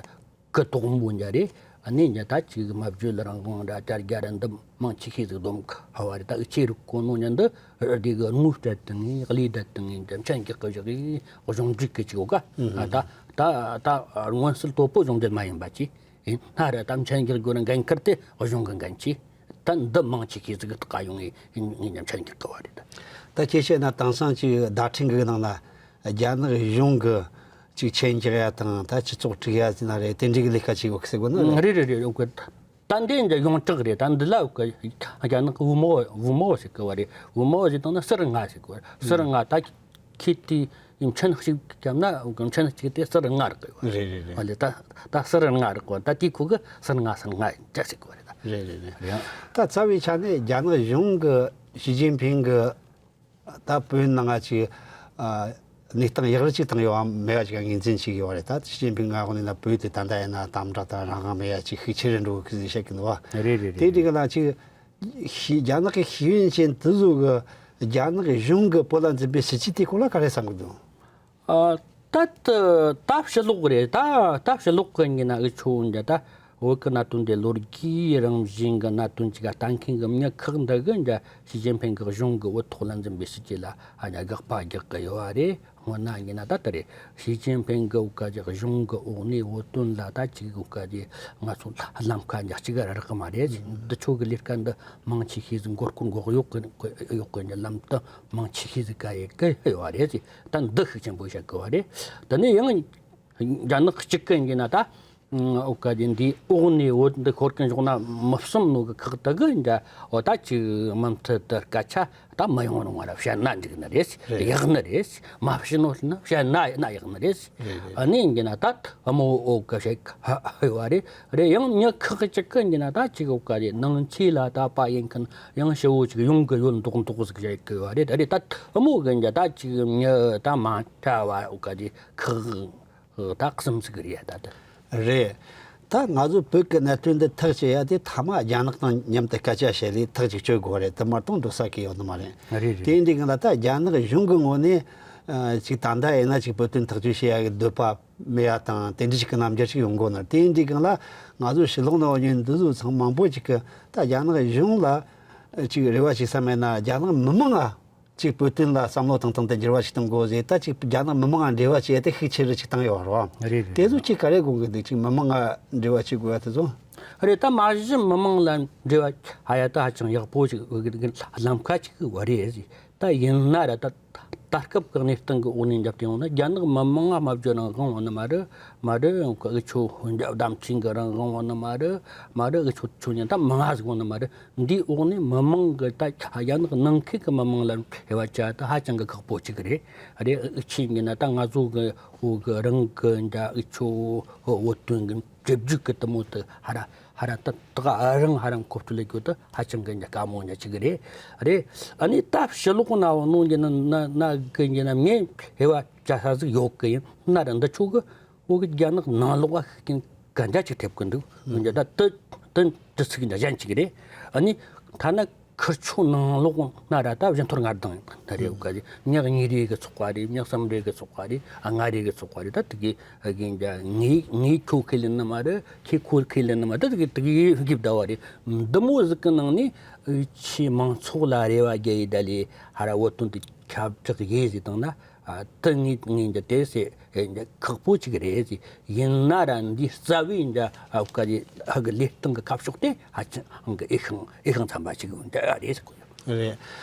གུ་དོག་མོ་འདྲ་རེད། ཨ་ནི་འདི་ད་ཅིག་སྨྲ་བརྗོད་རང་དབང་འདྲ་དྲ་རྒྱ་ར་འདི་མང་ཆེ་ཤོས་ཟིག་སྡོམ་ཁ་བ་རེད། ད་འུ་ཆོས་རིག་གོ་ནོ་ཉན་འདི་ར་དེ་གི་དངུལ་སྤྲད་དང་ངས་གླུ་སྤྲད་དང་ངས་འདི་མཆན་རྒྱག་གི་བཞག་གི་གཞུང་འབྲེལ་གི་ཅིག་ཡོད་ག་ཨ་ད་ད་ད་མངོན་གསལ་དོད་པོ་གཞུང་འབྲེལ་མ་ཡིན་པ་ཅིག་ཡིན་ན་ར་ད་མཆན་རྒྱག་དགོས་ན་འགན་ཁུར་དེ་གཞུང་གི་འགན་ཅིག་ད་འདི་མང་ཆེ་ཤོས་ཟིག་གི་ཐག་ཡོང་ངས་ངས་འདི་མཆན་རྒྱག་གི་བ་རེད། ད་ཁྱེད་བཤད་ན་དེང་སང་ཅིག་བརྡ་འཕྲིན་གི་ནང་ན་རྒྱ་ནག་གཞུང་གི་ཅིག་མཆན་རྒྱག་ཡ་དང་ད་སྤྱི་ཚོགས་དཀྲུག་ཡ་ཟེར་ན་རེད། དེ་འདྲའི་གི་ལས་ཀ་ཅིག་ཡོད་གི་ཟེར་གོ་ན་རེད། རེད་རེད་རེད། ཡོད་གི་ད་འདི་འདི་ཡོངས་གྲགས་རེད། ད་འདི་ལ་ཡོད་གི་རྒྱ་ནག་གི་ཝུ་མོ་ཝུ་མོ་ཟེར་གི་བ་རེད། ཝུ་མོ་ཟེར་དང་ན་ཟུར་ལྔ་ཟེར་གི་བ་རེད། ཟུར་ལྔ་ད་ཁྱེད་དེ་མཆན་གཅིག་བརྒྱབ་ན་མཆན་གཅིག་དེ་ཟུར་ལྔ་རག་གི་བ་རེད། རེད་རེད་རེད། ཨ་ལེ་ད་ད་ཟུར་ལྔ་རག་གི་བ་ད་དེ་ཁོ་གི་ཟུར་ལྔ་ཟུར་ལྔ་འདྲ་ཟེར་གི་བ་རེད་ད། རེད་རེད་རེད། རེད། ད་རྩ་བའི་ཆ་ནས་རྒྱ་ནག་གཞུང་གི་ཞི་ཅིན་ཕིང་གི་ད་བོད་ནང་ང་ཅིག་ཨ་གནས་སྟངས་ཡག་རུ་ཅིག་བཏང་ཡོད་མེད་པ་ཅིག་ངོས་འཛིན་བྱེད་ཀྱི་ཡོད་རེད། ད་ཞི་ཅིན་ཕིང་ང་དབང་ནས་ན་བོད་དེ་ད་ལྟ་ཡིན་ན་དམ་དྲག་དང་རང་དབང་མེད་ཡ་ཅིག་ཤུགས་ཆེ་རུ་འགྲོ་གི་ཟེར་བཤད་ཀྱི་འདུག་བ། རེད་རེད་དེ་རེད། དེ་ག་ལ་ཅིག་ཤེས་རྒྱ་ནག་གི་ཤེས་ཡོན་ཅན་དེ་ཚོ་གི་རྒྱ་ནག་གཞུང་གི་བོད་ལ་འཛིན་པའི་སྲིད་ཇུས་དེ་སྐོར་ལ་ག་རེ་བསམ་གི་འདུག་ཨ། ད་ད་ད་ཕྱི་ལོགས་རེད། ད་ད་ཕྱི་ལོགས་གི་ཡིན་ན་འུ་ཆོ་འདྲ་ད་བོད་གི་གནད་དོན་དེ་ལོ་རྒྱུས་རང་བཞིན་གི་གནད་དོན་ཅིག་ལ་ལྟ་མཁན་གི་མྱི་ཁག་འདི་གི་འདྲ་ཞི་ཅིན་ཕིང་གི་གཞུང་གི་བོད་ཐོག་ལ་འཛིན་པའི་སྲིད་ཇུས་ལ་ཨ་ནི་དགག་པ་རྒྱག་གི་ཡོད་རེད། སྔོན་ན་ཡིན་ན་ད་ལྟ་རེད། ཞི་ཅིན་ཕིང་གི་འོག་ག་གི་གཞུང་གི་འོག་ནས་བོད་དོན་ལ་ད་ཅིག་འོག་ག་གི་ང་ཚོ་ལམ་ཁ་འདྲ་ཅིག་རག་གི་མ་རེད། འདི་ཆོ་གི་ལས་ཀ་འདི་མང་ཆེ་ཤོས་མགོ་སྐོར་འགོག་ཡོད་གི་ཡོད་གི་ལམ་དུ་མང་ཆེ་ཤོས་ག་ཡི་གི་ཡོད་རེད། ད་འདི་ཤུགས་ཆེན་པོ་བཤད་གི་བ་རེད། དེ་ནས་ཡང་རྒྱ་ནག་གཅིག་གི་ཡིན་ན་ད་འོག་ག་དེ་འདི་འོག་ནས་བོད་འདི་ཤོར་གི་འཇོག་ན་མི་བསམ་ནོ་གི་ཁག་དེ་གི་འདྲ་འོ་ད་ཅིག་མུ་མཐུད་དུ་སྐད་ཆ་ད་མི་ཡོང་རུང་བ་ར་བཤད་ན་འགྲིག་ནི་རེད། རེད། ཡག་ནི་རེད། མ་བཤད་ནོ་ན་བཤད་ན་ཡག་ནི་རེད། རེད་རེད། ཨ་ནི་ཡིན་ན་ད་དམོ་འོག་གི་བཤད་ཧ་ཧ་བ་རེད། རེད་ཡང་མྱི་ཁག་གཅིག་གི་ཡིན་ན་ད་ཅིག་འོག་ག་རེད། ནང་ཆོས་ལ་ད་པ་ཡིན་མཁན་ཡང་ཞི་བོ་ཅིག་ཡོང་གི་ཡོད་མདོག་མདོག་ཟིག་བཤད་གི་བ་རེད། ད་རེད་ད་དམོ་གི་འདྲ་ད་ཅིག་མྱི་ད་མ་ཁྲ་བ་འོག་ག་རེད་ཁག་ད་གསུམ་ཟིག་རེད་ད་ད། རེད། ད་ང་ཚོ་བོད་ཀྱི་གནད་དོན་འདི་ཐག་བཅད་ཡ་དེ་ཐ་མ་རྒྱ་ནག་དང་མཉམ་དུ་སྐད་ཆ་བཤད་ལས་ཐག་ཅིག་གཅོད་དགོས་རེད། དེ་མ་གཏོགས་འགྲོ་ས་གི་ཡོད་ནི་མ་རེད། རེད་རེད། དེ་འདྲའི་སྒང་ལ་ད་རྒྱ་ནག་གཞུང་གི་ངོས་ནས་ཨ་ཅིག་ད་ལྟ་ཡིན་ན་ཅིག་བོད་དོན་ཐག་གཅོད་བྱེད་ཡ་གི་འདོད་པ་མེད་ཡ་དང་དེ་འདྲ་ཞིག་གི་རྣམ་འགྱུར་ཞིག་ཡོང་གོ་ནི། དེ་འདྲའི་སྒང་ལ་ང་ཚོ་ཕྱི་ལོགས་ནས་འོ་ཉོན་འདི་ཚོ་ཚང་མང་པོ་ཅིག་གི་ད་རྒྱ་ནག་གཞུང་ལ་ཅིག་རེ་བ་བྱེད་ས་མེད་ན་རྒྱ་ནག་མི་མང་ང་ཅིག་བོད་དོན་ལ་བསམ་བློ་བཏང་སྟངས་དེ་འགྱུར་བ་ཞིག་གཏོང་དགོས་ཟེར། ད་ཅིག་རྒྱ་ནག་མི་མང་ང་འབྲེལ་བ་བྱས་ཏེ་ཤུགས་ཆེ་རུ་ཅིག་བཏང་ཡོད་རེད་བ། རེད་རེད། དེ་ཚོ་ཅིག་ག་རེ་དགོངས་གི་འདུག་ཅིག་མི་མང་ང་འབྲེལ་བ་བྱེད་དགོས་ཡ་དེ་ཚོ། རེད། ད་མ་གཞི་མི་མང་ལ་འབྲེལ་བ་ཧ་ཡ་ད་ཧ་ཅང་ཡག་པོ་ཅིག་ཡོད་གི་འདུག་ལམ་ཁ་ཅིག་གི་བ་རེད་ཟེར། ད་ཡིན་ན་ར་ད་ ད་སྐབས་ཀྱི་གནས་སྟངས་ཀྱི་འོག་ནས་འཇབ་སྟེ་ཡོང་ན། རྒྱ་ནག་མི་མང་ང་སྨྲ་བརྗོད་རང་དབང་ཡོད་ནི་མ་རེད། མ་རེད། འུ་ཆོ་འུ་ཅག་བདམས་ཐོན་གྱི་རང་དབང་ཡོད་ནི་མ་རེད། མ་རེད། འུ་ཆོ་ཆོས་ཉིད་ད་མི་ང་ཟིག་ཡོད་ནི་མ་རེད། འདིའི་འོག་ནས་མི་མང་གི་ད་རྒྱ་ནག་ནང་ཁུལ་གྱི་མི་མང་ལ་ཧེ་བ་བྱ་ད་ཧ་ཅང་གི་ཁག་པོ་ཅིག་རེད། རེད། འུ་ཆོ་ཡིན་ན་ད་ང་ཚོ་གི་འུ་གི་རང་གི་འདྲ་འུ་ཆོ་བོད་དོན་གྱི་གྲ་སྒྲིག་གི་དེ་མོ་དེ་ཧ་ར་ཧ་ར་ད་ད་ག་རང་ཧ་རང་མཁོ་སྤྲོད་ལས་རྒྱུ་དེ་ཧ་ཅང་གི་འདྲ་དཀའ་མོ་འདྲ་ཅིག་རེད། རེད། ཨ་ནི་ད་ཕྱི་ལོགས་ན་འོ་ནོ་འདི་ན་ན་ན་གི་འདི་ན་ངས་ཧེ་བ་བྱ་ས་ཟིག་ཡོད་གི་ཡིན་ན་ར། འདི་ཆོ་གི་འོ་གི་རྒྱ་ནག་ནང་ལོགས་ལ་ཤུགས་རྐྱེན་ག་འདྲ་ཅིག་ཐེབས་གི་འདུག་འོན་ཀྱང་ད་དེ་དེ་དྲི་ཚིག་འདྲ་གཞན་ཅིག་རེད། ཨ་ནི་ཐ་ན་ཁུར་ཆོ་ནང་ལོགས་ན་ར་ད་བཞི་མཐོར་ལྔ་ལྡང་ད་རེད། འོ་ག་རེད། ཉག་གཉིས་རེ་གི་ཚོགས་པ་རེད། ཉག་གསུམ་རེ་གི་ཚོགས་པ་རེད། ཨ་ལྔ་རེ་གི་ཚོགས་པ་རེད། ད་དེ་གི་ཨ་གི་འདྲ་ངའི་ངའི་ཁྱོ་ཁས་ལེན་ནི་མ་རེད། ཁྱེད་ཁོ་ཁས་ལེན་ནི་མ་རེད། ད་དེ་གི་དེ་གི་གི་བདའ་བ་རེད། འདི་མོ་ཟིག་གི་ནང་ནས་ཨ་ཆེས་མང་ཚོགས་ལ་རེ་བ་རྒྱག་ཡི་ད་ལས་ཧ་ར་བོད་དོན་དེ་ཁྱབ་བསྒྲགས་ཡེ་ཟིག་བཏང་ན། ཨ་དེ་ངས་ངས་འདི་དེ་ཟེར་ཨེ་འདི་ཁག་པོ་ཅིག་རེད་ཟེར། ཡིན་ན་ར་འདི་རྩ་བའི་འདི་ཨ་ག་རེ་ཧ་གི་ལས་སྟངས་གི་ཁ་ཕྱོགས་དེ་ཧ་ཅང་གི་འོས་ཤིང་འོས་ཤིང་འཚམ་པ་ཅིག་འདི་རེད་ཟེར་གོ། རེད།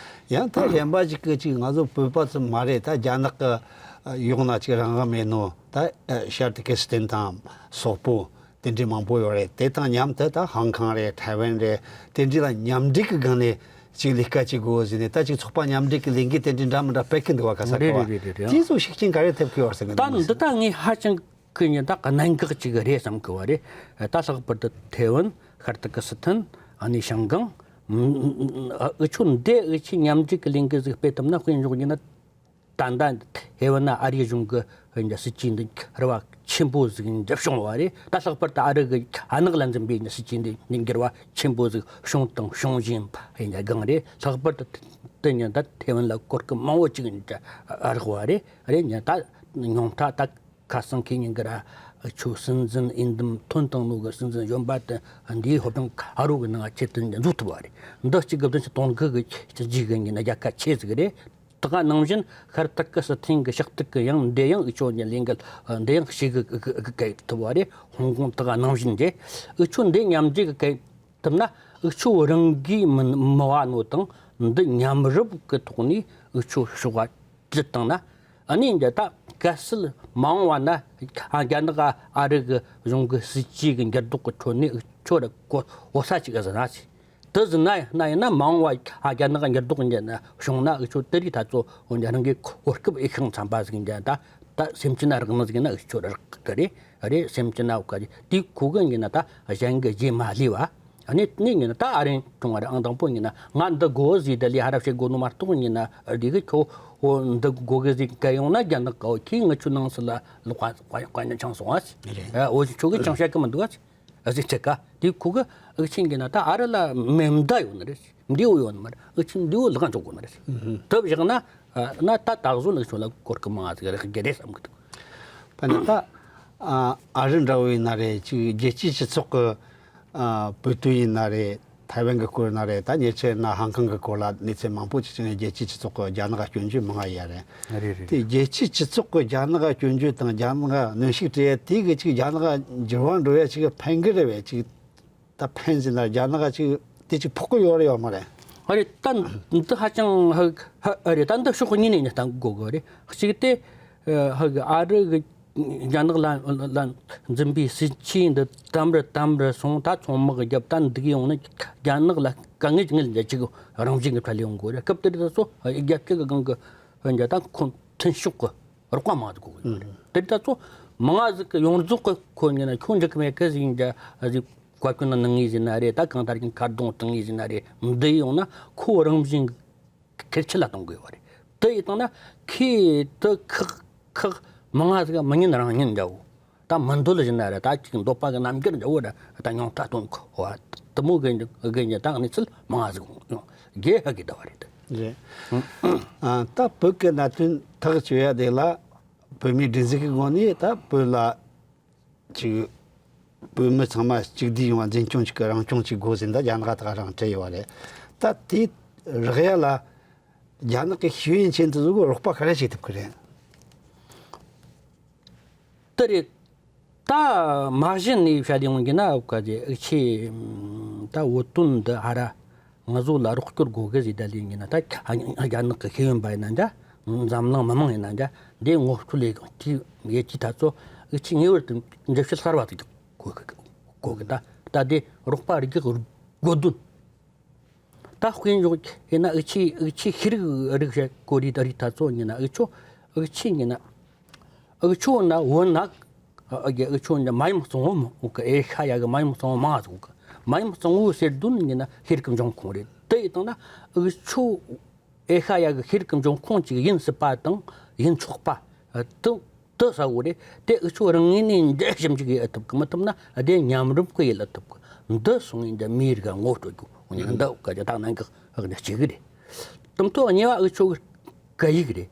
ཡང་ད་གཞན་པ་ཅིག་གི་ཅིག་ང་ཚོ་བོད་པ་ཙམ་མ་རེད། ད་རྒྱ་ནག་གི་ཡོང་ན་ཅིག་རང་དབང་མེད་ནོ། ད་ཤར་ཏུར་ཀི་སི་ཐན་དང་སོག་པོ་དེ་འདྲའི་མང་པོ་ཡོད་རེད། དེ་དང་མཉམ་དུ་ད་ཧང་ཁང་རེད། ཐའེ་ཝན་རེད། དེ་འདྲའི་ལ་མཉམ་འབྲེལ་གྱི་སྒང་ནས་ཅིག་ལས་ཀ་བྱེད་དགོས་ཟེར་ནས། ད་ཅིག་ཚོགས་པ་མཉམ་འབྲེལ་གྱི་ལས་འགུལ་དེ་འདྲའི་འདྲ་མི་འདྲ་སྤེལ་གྱི་འདུག་བ། ག་ས་ག་བ། རེད་རེད་རེད་རེད། དེ་ཚོ་ཤུགས་རྐྱེན་ག་རེ་ཐེབས་ཀྱི་ཡོད་ཟེར་གི་འདུག་ད་འདི་ད་ངས་ཧ་ཅང་གི་ཉིན་ད་གནད་འགག་ཅིག་རེད་བསམ་གི་བ་རེད། ད་ལྷག་པར་དུ་ཐའེ་ཝན། ཤར་ཏུར་ཀི་སི་ཐན། ཨ་ནི་ཤང་ཀང་། འུ་ཆོ་འདི་འུ་ཆོས་མཉམ་འབྲེལ་གྱི་ལས་འགུལ་ཟིག་སྤེལ་ཐུབ་ན། དཔེ་འཇོག་ཡིན་ན། ད་ལྟ་ཐའེ་ཝན་ན་ཨ་རིའི་གཞུང་གི་སྲིད་ཇུས་འདི་རེ་བ་ཆེན་པོ་ཟིག་བྱུང་བ་རེད། ད་ལྷག་པར་དུ་ཨ་རི་གི་རྒྱ་ནག་ལ་འཛིན་པའི་སྲིད་ཇུས་འདི་འགྱུར་བ་ཆེན་པོ་ཟིག་བྱུང་དང་འབྱུང་བཞིན་པའི་སྒང་རེད། ལྷག་པར་དུ་དེ་ཉིན་ད་ཐའེ་ཝན་ལ་གོ་སྐབས་མང་བོ་ཅིག་རག་བ་རེད། རེད་ཉིན་ད་ཉུང་མཐའ་ད་ཁ་སང་ཁེ་ཉིན་གི་ར་ཆོས་སྲིད་འཛིན་འོས་འདེམས་ཐོན་བཏང་ནོ་གི་སྲིད་འཛིན་གཞོན་པ་དེ་འདིའི་ཧོབ་ལྗང་ཁ་རོ་གི་ནང་ཆེད་དུ་འཛུལ་ཐུབ་བ་རེད། འདི་གཅིག་གི་བདུན་ཅུ་དོན་དགུ་གི་སྤྱི་ཟླ་གི་ཉིན་རྒྱལ་ཁ་ཆེ་ཟིག་རེད། ད་ག་ནང་བཞིན་ཤར་ཏུར་ཀི་སི་ཐན་གྱི་ཤར་ཏུར་གི་ཡང་འདི་ཡང་འུ་ཆོ་ཉིད་ལས་འགུལ་འདི་ཡང་ཞིག་གི་གི་གི་ཐུབ་བ་རེད། ཧོང་ཀོང་ད་ག་ནང་བཞིན་རེད། འུ་ཆོ་འདི་མཉམ་འབྲེལ་གི་ཐུབ་ན་འུ་ཆོ་རང་གིས་མི་མི་བ་ནོ་དང་འདི་མཉམ་རུབ་གི་ཐོག་ནས་འུ་ཆོ་ཤོག་ག་ཅི་བཏང་ན། ཨ་ནི་འདི་ད་གལ་སྲིད་མ་འོངས་བ་ན་རྒྱ་ནག་ཨ་རི་གི་གཞུང་གི་སྲིད་ཇུས་གི་འགྱུར་ལྡོག་གི་ཁྲོད་ནས་འུ་ཆོ་ར་གོ་འོ་ས་ཅིག་ཨ་ཟ་ན་ཅི། དེ་ཟིན་ན་ཡིན་ན་མ་འོངས་བ་རྒྱ་ནག་འགྱུར་ལྡོག་འདི་ན་བྱུང་ན་འུ་ཆོ་དེ་རིགས་ད་ཚོ་འོན་ཀྱང་རང་གི་གོ་སྐབས་འོས་ཤིང་འཚམ་པ་ཟིག་འདི་ད་ད་སེམས་ཅན་ན་རག་ནི་ཟིག་ན་འུ་ཆོ་རག་གི་རེད། རེད། སེམས་ཅན་ན་འུ་ག་རེད། དེ་ཁོ་གི་འདི་ན་ད་གཞན་གི་རྗེས་མ་ལུས་བ། ཨ་ནི་ནི་འདི་ན་ད་ཨ་རིང་ཀྲུང་ཨ་རི་ཨང་དང་པོ་འདི་ན་ང་འདི་དགོས་ཟིག་ད་ལས་ཧ་ར་བྱེད་དགོས་ནོ་མ་གཏོགས་འདི་ན་འདི་གི་ཁྱོ་འོ་འདི་དགོས་གི་ཟིག་ག་ཡོང་ན་རྒྱ་ནག་ག་འོ་ཁྱི་ངི་ཆུ་ནང་སི་ལ་ལོག་པ་པ་པ་ཉ་ཆང་སོང་ཨ་ཟིག་འོ་ཁྱོ་གི་ཆང་བཤད་གི་མི་འདུག་ཨ་ཟིག་ཨ་ཟིག་ཆེ་ཀ་དེ་ཁོ་གི་ཨ་ཆིང་གི་ན་ད་ཨ་རི་ལ་མེ་མདའ་ཡོད་ནི་རེད། མདེའུ་ཡོད་ནི་མ་རེད། ཨ་ཆིང་མདེའུ་ལག་འཇོག་དགོས་ནི་རེད། དེ་བཞག་ན་ན་ད་ད་གཟོད་ལ་ཁྱོད་ལ་གོ་སྐབས་མང་ང་ཟིག་རག་གི་རེད་བསམ་གི་འདུག་པ་ན་ད་ཨ་རི་འདྲ་བོ་ཡིན་ན་རེད། ཅིག་རྒྱལ་སྤྱིའི་སྤྱི་ཚོགས་ཀྱི་བོད་དོན་ཡིན་ན་རེད། ཐའེ་ཝན་གྱི་སྐོར་ན་རེད། ད་ཉེ་ཆར་ན་ཧང་ཀང་གི་སྐོར་ལ་གནས་ཚུལ་མང་པོ་ཅིག་བྱུང་ནས་རྒྱལ་སྤྱིའི་སྤྱི་ཚོགས་ཀྱི་རྒྱ་ནག་སྐྱོན་བརྗོད་མང་ང་ཡ་རེད། རེད་རེད། དེ་རྒྱལ་སྤྱིའི་སྤྱི་ཚོགས་ཀྱི་རྒྱ་ནག་སྐྱོན་བརྗོད་དང་རྒྱ་ནག་གནོན་ཤུགས་སྤྲད་ཡ་དེ་གི་ཅིག་རྒྱ་ནག་འགྱུར་བ་འགྲོ་ཡ་ཅིག་ཕན་གི་རེད་བས། ཅིག་ད་ཕན་ཟེར་ན་རྒྱ་ནག་ཅིག་དེ་ཅིག་ཕོག་གི་ཡོད་རེད་ཡོད་མ་རེད། ཨ་རེད། ད་འདི་ཧ་ཅང་ཧ་ཧ་ཨ་རེད། ད་འདི་ཕྱོགས་གཉིས་ནས་ཉིན་ལྟ་དགོས་གི་རེད། གཅིག་དེ་ཧ་གི་ཨ་རི་གི་རྒྱ་ནག་ལ་ལ་འཛིན་པའི་སྲིད་ཇུས་འདི་དམ་རུ་དམ་རུ་སོང་། ད་ཚོང་དམག་རྒྱབ་ད་འདུག་ཡོང་ན་རྒྱ་ནག་ལ་དཀའ་ངལ་ངལ་འཇལ་ཅིག་རང་བཞིན་གྱི་ཐད་ལ་ཡོང་དགོས་རེད། སྐབས་དེ་རིང་ད་ཚོ་རྒྱལ་སྤྱི་གི་སྒང་གི་རྒྱ་ད་ཁོང་མཐུན་ཕྱོགས་གི་རོགས་པ་མང་དུ་དགོས་གི་ཡོད་རེད། དེ་ད་ཚོ་མང་ང་ཟིག་གི་ཡོངས་རྫོགས་གི་ཁོ་ཉིན་ན་ཁྱོད་འཇིག་གི་མེད་གི་ཟིག་ཡིན་རྒྱ་ཟིག་བཀའ་བཀྱོན་གནང་ངེས་ཟིན་ན་རེད། ད་གང་ལྟར་ཡིན་ཁ་རྡུང་གཏོང་ངེས་ཟིན་ན་རེད། འདི་ཡོང་ན་ཁོ་རང་བཞིན་གྱི་ཁེར་ཆད་ལ་གཏོང་དགོས་པ་རེད། དེ་ཡིན་བཏང་ན་ཁོས་དེ་ཁག་ཁག་མང་ང་ཟིག་མི་ཉན་རང་ཉན་འདྲ་བོ། ད་མི་འདོད་ལ་ཟིན་ན་རེད། ད་ཅིག་འདོད་པ་གི་རྣམ་འགྱུར་འདྲ་བོ་ར་ད་ཉུང་མཐའ་གཏོང་གོ་བ་དེ་མོ་གི་གི་ཉིན་ད་གནས་ཚུལ་མང་ང་ཟིག་ཡོང་རྒྱུ་ཧ་གི་ད་བ་རེད། རེད། ཨ་ད་བོད་ཀྱི་གནད་དོན་ཐག་གཅོད་ཡ་དེ་ལ་བོད་མིའི་སྒྲིག་འཛུགས་ཀྱི་ངོས་ནས་ད་བོད་ལ་ཅིག་བོད་མི་ཚང་མ་གཅིག་བསྡུས་ཡོང་བ་འཛིན་སྐྱོང་ཅིག་གི་རང་སྐྱོང་ཅིག་དགོས་ཟིན། ད་རྒྱ་ནག་ད་ག་རང་སྤྲད་ཡོད་བ་རེད། ད་དེ་རག་ཡ་ལ་རྒྱ་ནག་གི་ཤེས་ཡོན་ཅན་དེ་ཚོ་གི་རོགས་པ་ག་རེ་བྱེད་ཐུབ་ཀྱི་རེད། དེ་རེད། ད་མ་གཞི་ནས་བཤད་ཡོང་གི་ན་འུ་ག་ཅེ་འུ་ཆེ་ད་བོད་དོན་འདི་ཧ་ར་ང་ཚོ་ལ་རོགས་སྐྱོར་དགོས་གི་ཟིག་ད་ལས་ཡིན་ན་ད་རྒྱ་ནག་གི་ཤེས་ཡོན་པ་ཡིན་ན་འདྲ། འཛམ་གླིང་མི་མང་ཡིན་ན་འདྲ། འདི་ངོ་སྤྲོད་ལས་ཀྱི་ཡེ་ཅི་ད་ཚོ་ཨུ་ཆི་ངེས་པར་དུ་འགྲེལ་བཤད་གསར་བ་དེ་གོ་གི་གོ་གི་ད་ད་དེ་རོགས་པ་རིགས་དགོས་དོན། ད་དཔེ་འཇོག་ཡིན་ན་ཨུ་ཆི་ཨུ་ཆི་ཤེས་རིག་རིག་བྱེད་གོ་རིགས་ད་རིགས་ད་ཚོ་ཡིན་ན་ཨུ་ཆོ་ཨུ་ཆི་ཡིན་ན་ཨུ་ཆོ་ན་བོད་ན་ཨུ་ཆོ་ཡིན་ན་མ་ཡུམ་གཙང་བོ་མང་གི་ཨེ་ཤ་ཡ་གི་མ་ཡུམ་གཙང་བོ་མང་ཟིག་གི་མ་ཡུམ་གཙང་བོ་ཟེར་དོན་ཡིན་ན་ཤེས་རིག་གི་འབྱུང་ཁུངས་རེད། དེ་ཡིན་དང་ན་ཨུ་ཆོ་ཨེ་ཤ་ཡ་གི་ཤེས་རིག་གི་འབྱུང་ཁུངས་ཅིག་ཡིན་སྲིད་པ་དང་ཡིན་ཆོག་པ་དང་། དེ་ས་འོ་རེད། དེ་ཨུ་ཆོ་རང་ངོས་ནས་འདྲ་ཞིབ་འཇུག་ཡེད་ཐུབ་གི་མི་ཐུབ་ན་དེ་མཉམ་རུབ་གི་ཡེད་ཐུབ་གི་འདི་སོང་ཡིན་འདྲ་མིའི་རིགས་ངོ་སྤྲོད་རྒྱུ་འོ་ནི་འདི་ག་ཅི་ད་ནང་གི་ཨག་ནི་གཅིག་གི་རེད། དུམ་ཐོ་གཉིས་པ་ཨུ་ཆོ་གི་སྐད་ཡིག་རེད།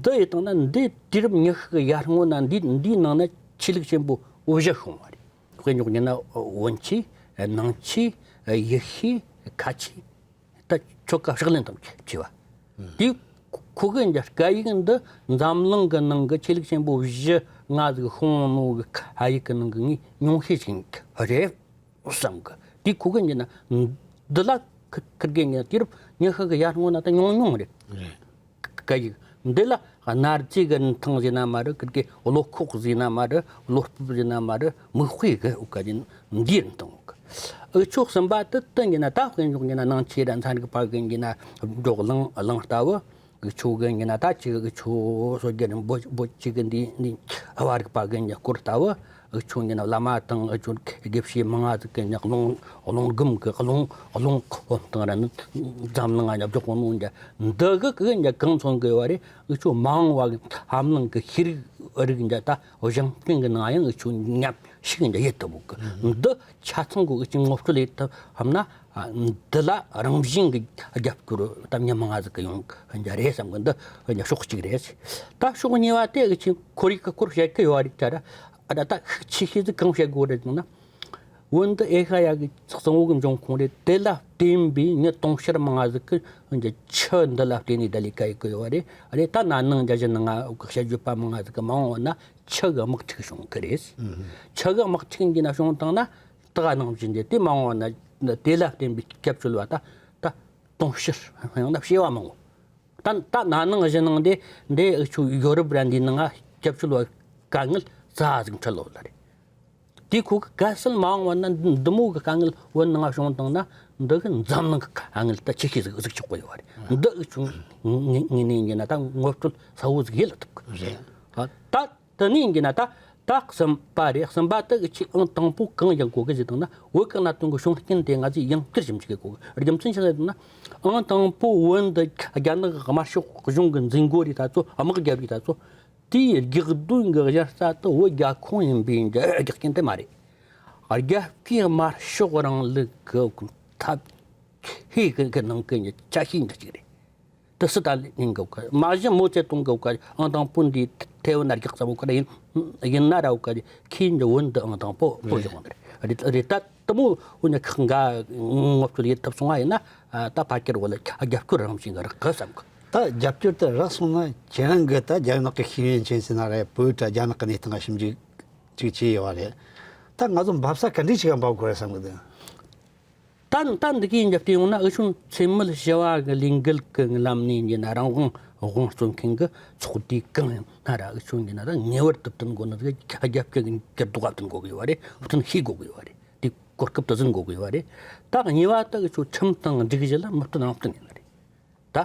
འདི་ཡིན་དང་ན་འདི་དུས་རབས་ཉི་ཤུ་གི་ཡར་སྔོན་ན་འདི་འདིའི་ནང་ན་ཆོས་ལུགས་ཆེན་པོ་འོ་བཞི་བྱུང་བ་རེད། དཔེ་འཇོག་ཡིན་ན་བོན་ཆོས་ནང་ཆོས་ཡེ་ཤུ་ཁ་ཆོས། ད་ཆོ་ག་ཕྱག་ལེན་དང་བཅས་པ། དེ་ཁོ་གི་འདི་སྐད་ཡིག་འདི་འཛམ་གླིང་གི་ནང་གི་ཆོས་ལུགས་ཆེན་པོ་བཞི་ལྔ་ཟིག་བྱུང་ནོ་གི་སྐད་ཡིག་གི་ནང་གི་ངའི་ཉུང་ཤས་ཤིག་རེད་བསམ་གི། དེ་ཁོ་གི་འདི་ན་འདི་ལ་ཁི་ཁིར་གི་ངས་དུས་རབས་ཉི་ཤུ་གི་ཡར་སྔོན་ན་ད་ཉུང་ཉུང་རེད། རེད། སྐད་ཡིག་འདི་ལ་གནའ་རྫས་ཀྱི་རིན་ཐང་ཟེར་ན་མ་རེད། ཁིར་གི་བློ་ཁོག་ཟེར་ན་མ་རེད། བློ་སྤོབས་ཟེར་ན་མ་རེད། མིག་དཔེ་གི་འོ་ག་ཅིག་འདིའི་རིན་ཐང་འོ་ག་ཨུ་ཆོ་གསུམ་པ་དེ་དེ་ཡིན་ན་ད་དཔེ་འཇོག་ཡིན་ན་ནང་ཆོས་ར་ཚན་རིག་པ་གི་ཡིན་ན་འཇོག་གླེང་གླེང་ལྟ་བུ། ཨུ་ཆོ་གི་ཡིན་ན་ད་ཅིག་ཨུ་ཆོ་སྲོལ་རྒྱུན་རིང་པོ་པོ་ཅིག་གི་འདི་འདི་ཨ་བ་རིག་པ་གི་ཡིན་ན་སྐོར་ལྟ་བུ། ཨུ་ཆོ་ཡིན་ན་བླ་མ་དང་ཨུ་ཆོ་དགེ་བཤེས་མང་ང་ཟིག་གི་ཡིན་ན་རླུང་རླུང་སྒམ་གི་རླུང་རླུང་འོ་དང་ར་ནི་འཛམ་གླིང་ང་ཡིན་ན་འཇོག་གོ་ནོ་འདི་འདི་གི་གི་ཡིན་ན་གང་མཚོན་གི་བ་རེད། ཨུ་ཆོ་མ་འོངས་པ་གི་འཛམ་གླིང་གི་ཤེས་རིག་རིག་འདི་ད་གཞུང་རྟེན་གི་ནང་ཡང་ཨུ་ཆོ་མཉམ་ཞུགས་འདི་ཡེད་ཐུབ་གི་འདི་ཆ་ཚང་གི་ཨུ་ཆོ་ངོ་སྤྲོད་ལས་ཐུབ་བསམ་ན། འདི་ལ་རང་བཞིན་གི་རྒྱབ་སྐྱོར་ད་མྱི་མང་ང་ཟིག་གི་ཡོང་གི་རེད་བསམ་གི་འདི་ཕྱོགས་གཅིག་རེད། ད་ཕྱོགས་གཉིས་པ་དེ་ཨུ་ཆོ་ཁོར་ཡུག་གི་སྐོར་བཤད་གི་ཡོད་རེད་ད་ར། ཨ་ད་ད་ཤུགས་ཆེ་ཤོས་ཟིག་གང་བཤད་དགོས་རེད་ཟེར་ན། བོད་འདི་ཨེ་ཤ་ཡ་གི་གཙང་བོ་གི་འབྱུང་ཁུངས་རེད། དེ་ལ་བརྟེན་པའི་མྱི་དུང་ཕྱུར་མང་ང་ཟིག་གི་ཆུ་འདི་ལ་བརྟེན་ནས་བསྡད་ལས་ཀ་ཡེད་གི་ཡོད་རེད། རེད་ད་ན་ནིང་འཇའ་བཞུ་ནང་ང་བཤད་རྒྱུད་པ་མང་ང་ཟིག་གི་མ་འོངས་ན་ཆུ་གི་དམག་འཁྲུག་བྱུང་གི་རེད། ཆུ་གི་དམག་འཁྲུག་འདི་ན་བྱུང་བཏང་ན་ད་ག་ནང་བཞིན་དེ་དེ་མ་འོངས་ན་དེ་ལ་བརྟེན་པའི་སྐྱབས་བཅོལ་བ་ད་ད་དུང་ཕྱུར་ཡང་ན་བྱེ་བ་མང་བོ། ད་ད་ན་ནིང་གཞེས་ནིང་འདི་འདི་ཨུ་ཆོ་ཡོ་རོབ་ར་འདི་ནང་ང་སྐྱབས་བཅོལ་བ་དཀའ་ངལ་ཙ་ཟིག་འཕྲད་ཡོད་ལ་རེད། དེ་ཁོ་གི་གལ་སྲིད་མ་འོངས་པ་ན་འདི་མོ་གི་དཀའ་ངལ་བོད་ནང་ང་བྱུང་བཏང་ན་འདི་གི་འཛམ་གླིང་གི་དཀའ་ངལ་ད་ཆེ་ཤོས་ཟིག་གཟིགས་ཆོག་གི་ཡོད་རེད། འདི་ཨུ་ཆོ་ངོས་ནས་ཡིན་ན་ད་ངོ་སྤྲོད་གསལ་བོ་ཟིག་ཡེད་ཐུབ་གི་རེད། ད། དེ་ནས་ཡིན་ན་ད་ད་གསུམ་པ་རེད། གསུམ་པ་དེ་གི་ཆེས་ཨང་དང་པོ་གང་ཡང་གོ་གི་ཟེར་བཏང་ན་བོད་ཀྱི་གནད་དོན་གྱི་བྱུང་རྐྱེན་དེ་ང་ཚོས་ཡང་བསྐྱར་ཞིབ་འཇུག་གི་གོ་གི། རྒྱུ་མཚན་ཅི་ཟེར་བཏང་ན་ཨང་དང་པོ་བོད་འདི་རྒྱ་ནག་གི་དམར་ཤོག་གཞུང་གི་འཛིན་གོ་རིགས་ད་ཚོ་དམག་རྒྱབ་རིགས་ད་ཚོ་དེའི་རྒྱག་དོན་གྱི་གཞི་རྩ་དེ་བོད་རྒྱ་ཁོངས་ཡིན་པའི་རྒྱུ་རྒྱུ་རྐྱེན་དེ་མ་རེད། རྒྱ་སྐྱེད་དམར་ཤོག་རིང་ལུགས་ཀྱི་ཐབས་ཤེས་ཀྱི་ནང་གི་ཆ་ཤས་འདྲ་ཅིག་རེད། དེ་སི་ཏཱ་ལིན་གི་སྐབས་མ་གཞི་མའོ་ཙེ་ཏུང་གི་སྐབས་ཨང་དང་པོ་འདི་ཐེ་ཝན་ན་རྒྱག་ཙམ་སྐབས་ཡིན་ཡིན་ན་ར་སྐབས་ཁྱེད་འདི་བོད་འདི་ཨང་དང་པོ་པོ་བཞག་ནི་རེད། རེད་ད་དེ་མོ་འུ་ནི་ཁག་འགའ་ངོ་སྤྲོད་ཡེད་ཐུབ་སོང་བ་ཡིན་ན་ད་ཕ་ཁྱེར་བོད་ལ་རྒྱབ་སྐྱོར་རང་བཞིན་གི་རག་གི་བསམ་གི། ད་རྒྱབ་སྐྱོར་དེ་རག་སོང་ན་ཁྱེད་རང་གི་ད་རྒྱ་ནག་གི་ཤེས་ཡོན་ཅན་ཟེར་ན་རེད། བོད་དྲ་རྒྱ་ནག་གི་གནས་སྟངས་ཞིབ་འཇུག་ཅིག་བྱས་ཡོད་བ་རེད། ད་ང་ཚོ་འབབ་ས་ག་འདྲས་ཞིག་འབབ་དགོས་རེད་བསམ་གི་འདུག་ད་ད་འདི་གའི་འཇབ་རྟེན་ཡོང་ན་འུ་ཆོ་འཚེ་མེད་ཞི་བ་གི་ལས་འགུལ་གི་ལམ་ནས་ཡིན་ན་རང་དབང་དབང་རྩོད་མཁན་གི་ཚོགས་སྡེ་གང་ཡིན་ན་ར་འུ་ཆོ་ཡིན་ན་ད་ངེས་པར་དུ་བསྟུན་དགོས་ནི་ཟིག་རྒྱབ་སྐྱོར་འགྱུར་ལྡོག་བསྟུན་དགོས་གི་ཡོད་རེད། བསྟུན་ཤེས་དགོས་གི་ཡོད་རེད། དེ་གོ་སྐབས་དེ་ཟིན་དགོས་གི་ཡོད་རེད། ད་གཉིས་པ་ད་འུ་ཆོ་ཁྲིམས་དང་སྒྲིག་གཞི་ལ་མི་བསྟུན་རང་བསྟུན་ཡིན་ནི་རེད། ད་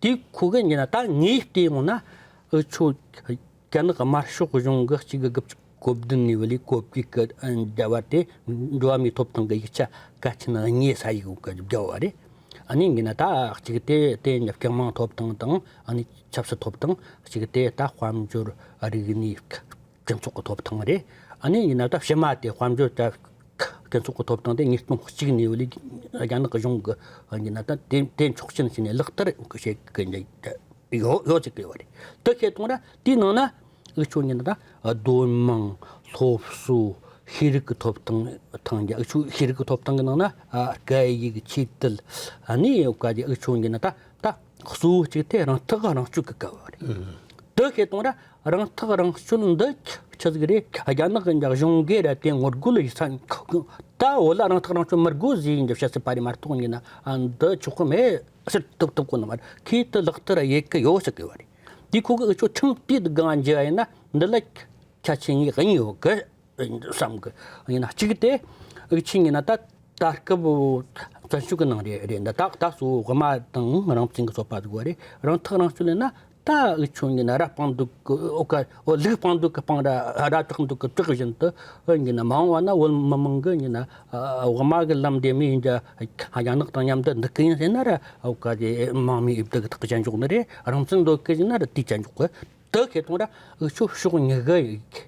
དེ་ཁོ་གི་ཡིན་ན་ད་ངས་བལྟས་ཡོང་ན་འུ་ཆོ་རྒྱ་ནག་དམར་ཤོག་གཞུང་གི་གཅིག་དགུ་བཅུ་གོ་བདུན་ནས་བ་ལས་གོ་བརྒྱད་གི་རྒྱ་བར་དེ་འགྲོ་བ་མིའི་ཐོབ་ཐང་གི་ཡིག་ཆ་གལ་ཆེན་གཉིས་ས་ཡིག་གི་རྒྱ་བ་རེད། ཨ་ནི་ཡིན་ན་ད་གཅིག་དེ་དེ་ཡིན་ན་སྤྱི་དམངས་ཐོབ་ཐང་དང་ཨ་ནི་ཆབ་སྲིད་ཐོབ་ཐང་། གཅིག་དེ་ད་དཔལ་འབྱོར་རིག་གནས་སྤྱི་ཚོགས་ཀྱི་ཐོབ་ཐང་རེད། ཨ་ནི་ཡིན་ན་ད་ཕྱི་མ་དེ་དཔལ་འབྱོར་དང་སྤྱི་ཚོགས་ཀྱི་ཐོབ་ཐང་དེ་ཉིས་སྟོང་གཅིག་ནས་བ་ལས་རྒྱ་ནག་གཞུང་གི་ཡིན་ན་ད་དེ་དེ་ཆོག་མཆན་བྱས་ནས་ལག་བསྟར་བྱེད་གི་ཡོད་ཡོད་ཅིག་གི་ཡོད་རེད། དེ་ཁེ་གཏོང་ར་དེའི་ནང་ན་འུ་ཆོ་ཡིན་ན་ད་སྡོད་དམངས་སློབ་གསོ་ཤེས་རིག་གི་ཐོབ་ཐང་ཐང་རྒྱ་འུ་ཆོ་ཤེས་རིག་གི་ཐོབ་ཐང་གི་ནང་ན་སྐད་ཡིག་ཆོས་དད་ཨ་ནི་ཡོད་ག་འུ་ཆོ་ཡིན་ན་ད། ད་གཙོ་བོ་གཅིག་དེ་རང་ཐག་རང་གཅོད་ཀྱི་སྐབས་རེད། དེ་ཁེ་གཏོང་ར་རང་ཐག་རང་གཅོད་འདི་ཆི་ཟིག་རེད། རྒྱ་ནག་གི་འཇག་གཞུང་གིས་ར་དེ་ངོ་རྒོལ་ཡིན་ས་ད་བོད་ལ་རང་ཐག་རང་གཅོད་མི་དགོས་ཟེར་ཡིན་གྱི་བཤད་སྲིད་པ་རེད་མ་གཏོགས་ཡིན་ན་འདི་ཆོག་གི་མེད་ཟེར་ཐུབ་ཐུབ་གོ་ནི་མ་རེད། ཁོས་དེ་ལག་བསྟར་ཡེད་གི་ཡོད་ཟེར་གི་ཡོད་རེད། དེ་ཁོ་གི་འུ་ཆོ་ཁྲིམས་དེ་དགང་འཇི་ཡིན་ན་འདི་ལ་ཁྱད་ཆོས་གཉིས་གཉིས་ཡོད་གི་བསམ་གི། ཡིན་ན་གཅིག་དེ་འུ་ཆོ་ཡིན་ན་ད་ད་སྐབས་བཙན་བྱོལ་གི་ནང་རེད་རེད་འདི་ད་ད་གཙོ་བོ་དབུ་མ་དང་རང་བཙན་གི་ཚོགས་པ་ཟིག་བ་རེད། རང་ཐག་རང་གཅོད་ལས་ན་ད་འུ་ཆོ་ཡིན་ན་ར་སྤང་འདུག་གི་ཨོ་ཀ་ཨོ་ལུག་སྤང་འདུག་གི་སྤང་ར་ར་བྲག་འདུག་གི་བྲག་བཞིན་དུ་ཡིན་ན་མ་འོངས་བ་ན་བོད་མི་མང་གི་ཡིན་ན་དབུ་མ་གི་ལམ་དེ་མི་ཡིན་ད་རྒྱ་ནག་དང་མཉམ་དུ་འདུག་གི་ཡིན་ཟེར་ན་ར་ཨོ་ཀ་དེ་དམག་མི་ཡིབ་དུ་གི་ཐག་གཅད་འཇོག་ནི་རེད། རང་བཙན་འདོད་གི་ཡིན་ན་ར་དེ་གཅད་འཇོག་གི། དེ་ཁེ་གཏོང་ར་འུ་ཆོ་ཕྱོགས་གཉིས་ཀ་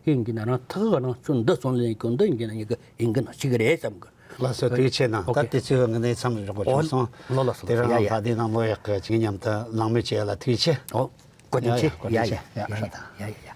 ཡིན་གྱི་ན་རང་ཐག་རང་གཅོད་འདི་སོང་ལེན་གྱོན་འདི་ཡིན་གྱི་ན་གཉིས་ཀ་ཡིན་གྱི་ན་གཅིག་རེད་བསམ་གི། ལགས་སོ། ཐུགས་རྗེ་ཆེ་གནང་། ད་ཨོ་ཁེ། དུས་ཚོད་ངེས་ནས་མཚམས་རེ་འཇོག་དགོས་ཨོ་བྱུང་སོང་། ལོ་ལ་སོ་དེ་རིང་ཡ་ཡ་ལྷ་སྡེ་ནང་ལོ་ཡག་གི་ཅིག་མཉམ་དུ་ལངས་མོལ་བྱས་ལ་ཐུགས་རྗེ་ཆེ། ཨོ་བཀའ་དྲིན་ཡ་ཡ་ཆེ། བཀའ་ཡ་དྲིན་ཆེ། ཡ་ཡ་ཡ་ཡ་ཡ་ཡ་ཡ།